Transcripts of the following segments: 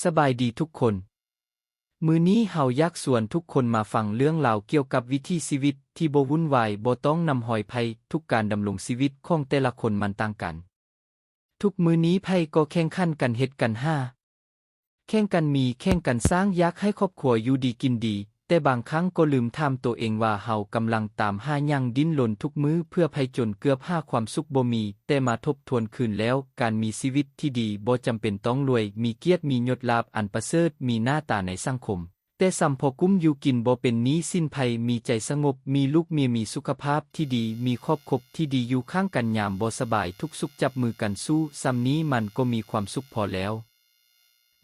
ສະບາຍດີທຸກຄົນ. ມື້ນີ້ເຮົາຢາກຊວນທຸກຄົນມາຟັງເລື່ອງລາວກ່ຽວກັບວິຖີຊີວິດທີ່ບໍ່ວຸ່ນວາຍ, ບໍ່ຕ້ອງນຳຮອຍໄພ. ທຸກການດຳລົງຊີວິດຂອງແຕ່ລະຄົນມັນຕ່າງກັນ. ທຸກມື້ນີ້ໃຜກໍແຂ່ງຂັນກັນເຮັດກັນຫາ, ແຂ່ງກັນມີ, ແຂ່ງກັນສ້າງ, ຢາກໃຫ້ຄອບຄົວຢູ່ດີກິນດີ, ແຕ່ບາງຄັ້ງກໍລືມຖາມໂຕເອງວ່າເຮົາກຳລັງຕາມຫາຫຍັງ? ດີ້ນລົນທຸກມື້ເພື່ອໃຜຈົນເກືອບຫາຄວາມສຸກບໍ່ມີ, ແຕ່ມາທົບທວນຄືນແລ້ວ, ການມີຊີວິດທີ່ດີບໍ່ຈຳເປັນຕ້ອງລວຍ, ມີກຽດ, ມີຍົດລາບອັນປະເສີດ, ມີໜ້າຕາໃນສັງຄົມ, ແຕ່ສ່ຳພໍກຸ້ມຢູ່ກິນບໍ່ເປັນໜີ້ສິນໃຜ, ມີໃຈສະຫງົບ, ມີລູກເມຍ, ມີສຸຂະພາບທີ່ດີ, ມີຄອບຄົວທີ່ດີ, ຢູ່ຂ້າງກັນຍາມບໍ່ສະບາຍ, ທຸກສຸກຈັບມືກັນສູ້, ສ່ຳນີ້ມັນກໍມີຄວາມສຸກພໍແລ້ວ.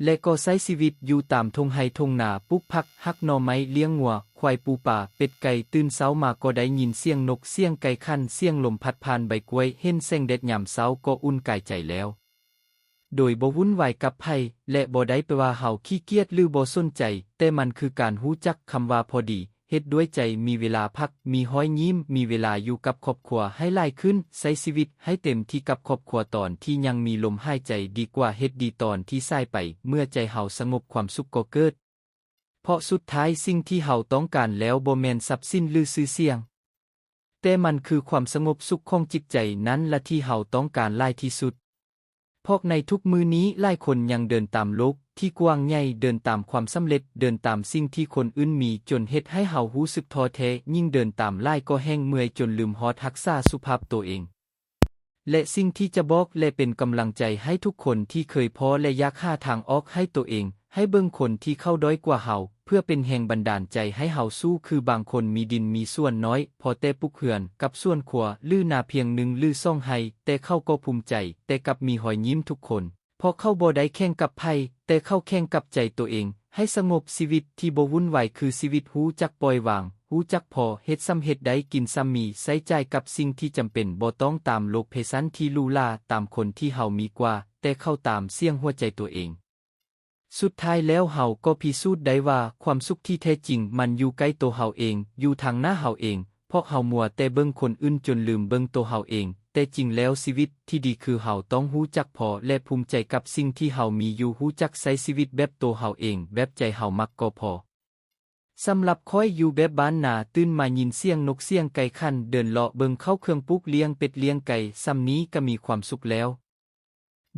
ແລະກໍໃຊ້ຊີວິດຢູ່ຕາມທົ່ງໄຮ່ທົ່ງນາ, ປູກຜັກ, ຫັກໜໍ່ໄມ້, ລ້ຽງງົວ, ຄວາຍ, ປູປາ, ເປັດ, ໄກ່, ຕື່ນເຊົ້າມາກໍໄດ້ຍິນສຽງນົກ, ສຽງໄກ່ຂັນ, ສຽງລົມພັດຜ່ານໃບກ້ວຍ, ເຫັນແສງແດດຍາມເຊົ້າກໍອຸ່ນກາຍໃຈແລ້ວ. ໂດຍບໍ່ວຸ່ນວາຍກັບໃຜ ແລະ ບໍ່ໄດ້ແປວ່າເຮົາຂີ້ກຽດ ຫຼື ບໍ່ສົນໃຈ, ແຕ່ມັນຄືການຮູ້ຈັກຄຳວ່າພໍດີ, ເຮັດດ້ວຍໃຈ, ມີເວລາພັກ, ມີຮອຍຍິ້ມ, ມີເວລາຢູ່ກັບຄອບຄົວໃຫ້ຫຼາຍຂຶ້ນ, ໃຊ້ຊີວິດໃຫ້ເຕັມທີ່ກັບຄອບຄົວຕອນທີ່ຍັງມີລົມຫາຍໃຈ ດີກວ່າເຮັດດີຕອນທີ່ສາຍໄປ, ເມື່ອໃຈເຮົາສະຫງົບ, ຄວາມສຸກກໍເກີດ. ເພາະສຸດທ້າຍສິ່ງທີ່ເຮົາຕ້ອງການແລ້ວບໍ່ແມ່ນຊັບສິນ ຫຼື ຊື່ສຽງ, ແຕ່ມັນຄືຄວາມສະຫງົບສຸກຂອງຈິດໃຈ, ນັ້ນລະທີ່ເຮົາຕ້ອງການຫຼາຍທີ່ສຸດ. ເພາະໃນທຸກມື້ນີ້ຫຼາຍຄົນຍັງເດີນຕາມໂລກທີ່ກວ້າງໃຫຍ່, ເດີນຕາມຄວາມສຳເລັດ, ເດີນຕາມສິ່ງທີ່ຄົນອື່ນມີ, ຈົນເຮັດໃຫ້ເຮົາຮູ້ສຶກທໍ້ແທ້, ຍິ່ງເດີນຕາມຫຼາຍກໍແຮ່ງເມື່ອຍຈົນລືມຮອດຮັກສາສຸຂະພາບໂຕເອງ. ແລະ ສິ່ງທີ່ຈະບອກ ແລະ ເປັນກຳລັງໃຈໃຫ້ທຸກຄົນທີ່ເຄີຍທໍ້ ແລະ ຢາກຫາທາງອອກໃຫ້ໂຕເອງ, ໃຫ້ເບິ່ງຄົນທີ່ເຂົາດ້ອຍກວ່າເຮົາ ເພື່ອເປັນແຮງບັນດານໃຈໃຫ້ເຮົາສູ້, ຄືບາງຄົນມີດິນມີສວນນ້ອຍພໍແຕ່ປູກເຮືອນກັບສວນຄົວ ຫຼື ນາພຽງໜຶ່ງ ຫຼື ສອງໄຮ່, ແຕ່ເຂົາກໍພູມໃຈ, ແຕ່ກັບມີຮອຍຍິ້ມທຸກຄົນ, ເພາະເຂົາບໍ່ໄດ້ແຂ່ງກັບໃຜ, ແຕ່ເຂົາແຂ່ງກັບໃຈໂຕເອງ. ໃຫ້ສະຫງົບ, ຊີວິດທີ່ບໍ່ວຸ່ນວາຍຄືຊີວິດຮູ້ຈັກປ່ອຍວາງ, ຮູ້ຈັກພໍ, ເຮັດສ່ຳເຮັດໄດ້, ກິນສ່ຳມີ, ໃຊ້ຈ່າຍກັບສິ່ງທີ່ຈຳເປັນ, ບໍ່ຕ້ອງຕາມໂລກແຟຊັນທີ່ຫຼູຫຼາ, ຕາມຄົນທີ່ເຮົາມີກວ່າ, ແຕ່ເຂົ້າຕາມສຽງຫົວໃຈໂຕເອງ. ສຸດທ້າຍແລ້ວເຮົາກໍພິສູດໄດ້ວ່າ ຄວາມສຸກທີ່ແທ້ຈິງມັນຢູ່ໃກ້ໂຕເຮົາເອງ, ຢູ່ທາງໜ້າເຮົາເອງ, ເພາະເຮົາມົວແຕ່ເບິ່ງຄົນອື່ນຈົນລືມເບິ່ງໂຕເຮົາເອງ. ແຕ່ຈິງແລ້ວຊີວິດທີ່ດີຄືເຮົາຕ້ອງຮູ້ຈັກພໍ ແລະ ພູມໃຈກັບສິ່ງທີ່ເຮົາມີຢູ່, ຮູ້ຈັກໃຊ້ຊີວິດແບບໂຕເຮົາເອງ, ແບບໃຈເຮົາມັກກໍພໍ. ສຳລັບຂ້ອຍຢູ່ແບບບ້ານນາ, ຕື່ນມາຍິນສຽງນົກສຽງໄກ່ຂັນ, ເດີນເລາະເບິ່ງເຂົ້າເຄື່ອງປູກ, ລ້ຽງເປັດລ້ຽງໄກ່, ສ່ຳນີ້ກະມີຄວາມສຸກແລ້ວ.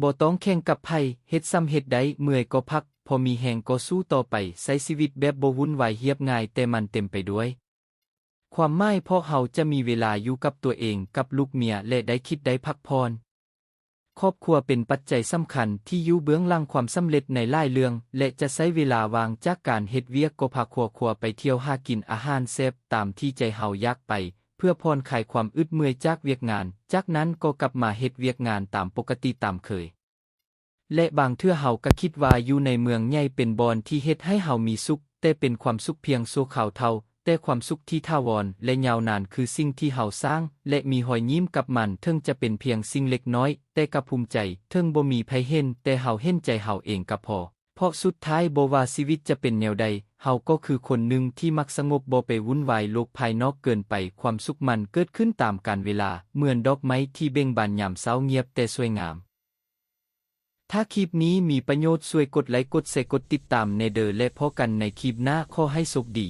ບໍ່ຕ້ອງແຂ່ງກັບໃຜ, ເຮັດສ່ຳເຮັດໄດ້, ເມື່ອຍກໍພັກ, ພໍມີແຮງກໍສູ້ຕໍ່ໄປ, ໃຊ້ຊີວິດແບບບໍ່ວຸ່ນວາຍ, ຮຽບງ່າຍ, ແຕ່ມັນເຕັມໄປດ້ວຍຄວາມໝາຍ, ເພາະເຮົາຈະມີເວລາຢູ່ກັບຕົວເອງ, ກັບລູກເມຍ, ແລະ ໄດ້ຄິດໄດ້ພັກຜ່ອນ. ຄອບຄົວເປັນປັດໄຈສຳຄັນທີ່ຢູ່ເບື້ອງຫຼັງຄວາມສຳເລັດໃນຫຼາຍເລື່ອງ ແລະ ຈະໃຊ້ເວລາວ່າງຈາກການເຮັດວຽກກໍພາຄອບຄົວໄປທ່ຽວ, ຫາກິນອາຫານແຊບຕາມທີ່ໃຈເຮົາຢາກໄປ ເພື່ອຜ່ອນຄາຍຄວາມອຶດເມື່ອຍຈາກວຽກງານ, ຈາກນັ້ນກໍກັບມາເຮັດວຽກງານຕາມປົກກະຕິຕາມເຄີຍ. ແລະ ບາງເທື່ອເຮົາກະຄິດວ່າຢູ່ໃນເມືອງໃຫຍ່ເປັນບ່ອນທີ່ເຮັດໃຫ້ເຮົາມີສຸກ, ແຕ່ເປັນຄວາມສຸກພຽງຊົ່ວຄາວເທົ່າ, ແຕ່ຄວາມສຸກທີ່ຖາວອນ ແລະ ຍາວນານຄືສິ່ງທີ່ເຮົາສ້າງ ແລະ ມີຮອຍຍິ້ມກັບມັນ, ເຖິງຈະເປັນພຽງສິ່ງເລັກນ້ອຍ, ແຕ່ກະພູມໃຈ, ເຖິງບໍ່ມີໃຜເຫັນ, ແຕ່ເຮົາເຫັນໃຈເຮົາເອງກະພໍ. ເພາະສຸດທ້າຍບໍ່ວ່າຊີວິດຈະເປັນແນວໃດ, ເຮົາກໍຄືຄົນໜຶ່ງທີ່ມັກສະຫງົບ, ບໍ່ໄປວຸ່ນວາຍໂລກພາຍນອກເກີນໄປ, ຄວາມສຸກມັນເກີດຂຶ້ນຕາມການເວລາ, ເໝືອນດອກໄມ້ທີ່ເບັ່ງບານຍາມເຊົ້າ, ງຽບແຕ່ສວຍງາມ. ຖ້າຄລິບນີ້ມີປະໂຫຍດ, ຊ່ວຍກົດໄລ, ກົດແຊ, ກົດຕິດຕາມແດ່ເດີ ແລະ ພໍ້ກັນໃນຄລິບໜ້າ. ຂໍໃຫ້ໂຊກດີ.